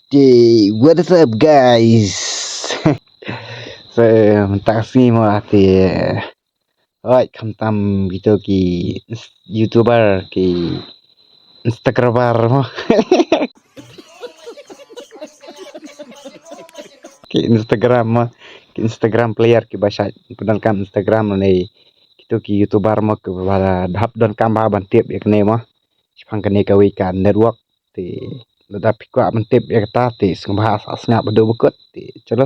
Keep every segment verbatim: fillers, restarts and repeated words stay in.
Te, what is up, guys? So, mynta ka sngi mo te, hoi, khamtam kito ki ins-, YouTuber, ki Instagramer mo. Ki Instagram mo, ki Instagram player kiba shait pyndonkam Instagram ne kito ki YouTuber mo kiba hap donkam bha ban tip ïa kane mo. Shaphang kane kawei ka network. Te lada phi kwah ban tip ïa kata te sngewbha sa sngap haduh ba kut te chalo.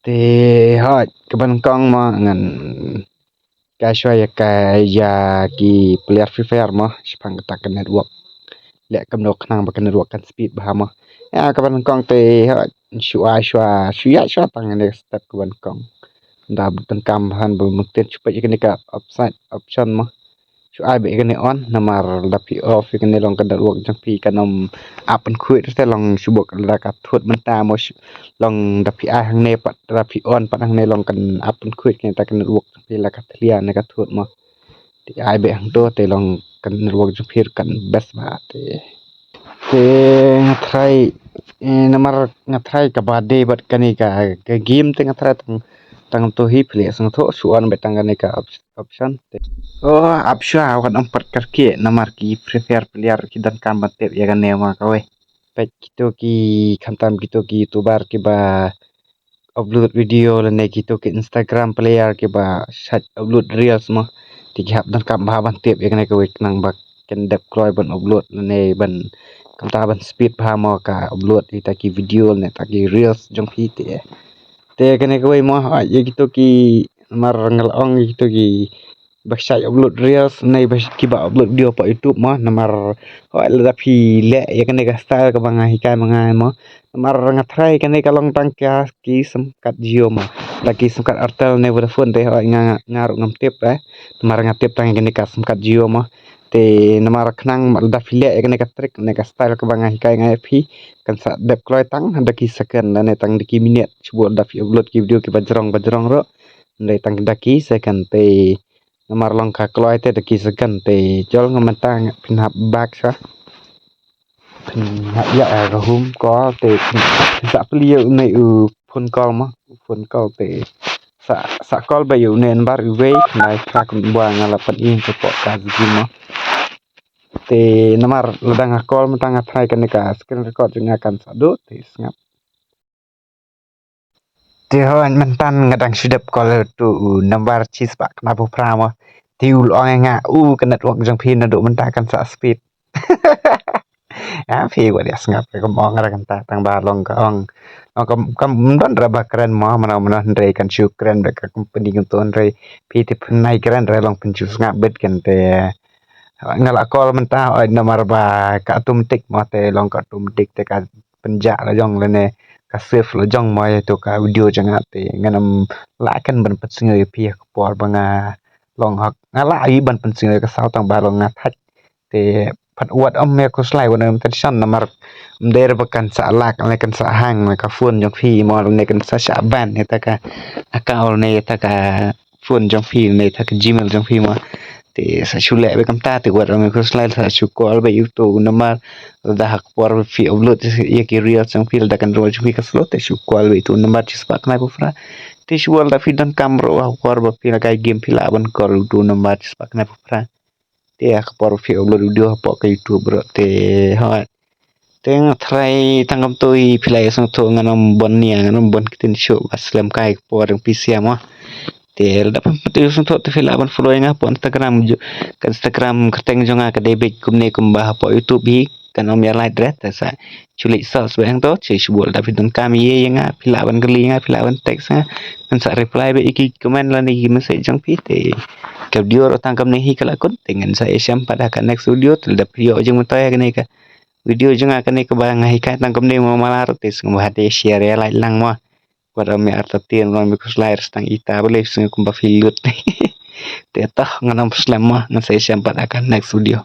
Te hoi, kaba nyngkong mo ngan ka shuwa ïa ka ïa ki player Free Fire mo shaphang kata ka network. Leh kumno khnang ba ka network kan speed bha mo. Ïa kaba nyngkong te hoi, shuwa shuwa shuwa shuwa tang ne step kaba nyngkong. Da donkam bha ban mynta shu peit ïa kane ka upside option mo. Shu ai beit ïa kane on namar da phi off ïa kane long ka network jong phi kan ym ap pynkhuid te long shu bok lada ka thut mynta mo shu long da phi ai hangne pat da phi on pat hangne long kan ap pynkhuid kane ta ka network jong phi la ka thlia ne ka thut mo. Te ai beit hangto te long ka network jong phi kan best bha te. Te nga try, eh, namar nga try kaba dei bad kane ka, ka game te nga try tang, tang to hi phi leh sngewthuh shu on beit tang kane ka op-, option te. Oh, ap shuwa wat ong pat kyrkieh namar ki Free Fire player ki donkam ban tip ïa kane ma kawei. Peit kito ki khamtam kito ki YouTuber kiba upload video lane kito ki Instagram player kiba shait upload reels mo. Te ki hap donkam bha ban tip ïa kane kawei khnang ba kin dep kloi ban upload lane ban kumta ban speed bha mo ka upload ïa kita ki video lane kita ki reels jong phi te. Te kane kawei mo, ah, ïa kito ki mar nga la ong ïa kito ki ba shait upload reels ne ba sh-, kiba upload video pa YouTube mo, namar hoi lada phi leh ïa kane ka style kaba nga hikai ma nga mo. Namar nga try kane ka long tang ka ki sim card Jio mo. La ki sim card Airtel ne Vodafone te hoi nga, nga, nga ruh ngam tip eh. Namar nga tip tang ïa kane ka sim card Jio mo. Te namar khnang lada phi leh ïa kane ka trick ne ka style kaba nga hikai nga ïa phi kan sa dep kloi tang da ki second lane tang da ki minute. Shu bok lada phi upload ki video kiba jrong ba jrong ruh. Ndei tang da ki second te namar long ka kloi te da ki second te jol nga mynta nga phin hap back sha. Phin hap ïa ka home call te phin sa plie ïa une u phone call mo. Phone call te sa, sa call ba ïa une number uwei nai phra kum ba nga la pan ïing ka pok ka jing mo. Te namar lada nga call mynta nga try kane ka screen record jong nga kan sa duh te sngap. Te hoi mynta nga dang shu dep call ïa utu u number shispah khyndai phew phra mo. Te u la ong ïa nga u ka network jong phi naduh mynta kan sa speed. Ïa phi wat ïa sngap ïa ka mong ra kanta tang ba long ka ong. Long kam, kam don ra ba kren mo mano mano hynrei kan shu kren bad ka company kumto hynrei phi te pynai kren ra long phin shu sngap bad kan te. Nga la call mynta hoi namar ba ka automatic mo te long ka automatic te ka pynjah la jong lane ka save la jong mo ïa tu ka video jong nga te ngan ym lah kan ban pynsngew ïa phi ha ka por ba nga long hok nga lah ïa ban pynsngew ïa ka saw tang ba long nga thait te pat wat ym ïa khuslai wat ym tension namar ym dei ba kan sa lak ne kan sa hang ne ka phone jong phi mo ne kan sa shah ban ïa ta ka account ne ïa ta ka phone jong phi ne ïa ta ka Gmail jong phi mo. Te sa shu leh beit kumta te wat ong khuslai sa shu call beit ïa utu u number. Lada ha ka por ba phi upload ïa ki reels jong phi lada ka network jong phi ka slow te shu call beit ïa utu u number shispah khyndai phew phra. Te shu lada phi donkam ruh ha ka por ba phi la kai game phi lah ban call ïa utu u number shispah khyndai phew phra. Te ha ka por ba phi upload video hapoh ka YouTube ruh te hoi. Te nga try tang kumto hi phi la ïa sngewthuh ngan ym bun nia ngan ym bun ktien shuh ba slem kai ka por jong phi sha mo. Te lada phi ïa sngewthuh te phi lah ban follow ïa nga hapoh Instagram ju-, ka Instagram kyrteng jong nga ka dei beit kumne kumba hapoh YouTube hi kan ym ïa lait re te sa shu leit search beit hangto shu shu bol lada phi donkam ïa ïa nga phi lah ban kylli ïa nga phi lah ban text nga ngan sa reply beit ïa ki comment lane ki message jong phi te ka video ruh tang kumne hi ka la kut te ngan sa ïashem pat ha ka next video te lada phi ïoh jingmyntoi ha kane ka video jong nga kane kaba nga hikai tang kumne mo mala ruh te sngewbha te share ïa like lang mo. Wat ym ïa artatien wat ym ïa khuslai ruh tang ita ba lei sngew kumba phi lut. Te toh ngan ym slem mo ngan sa ïashem pat ha ka next video.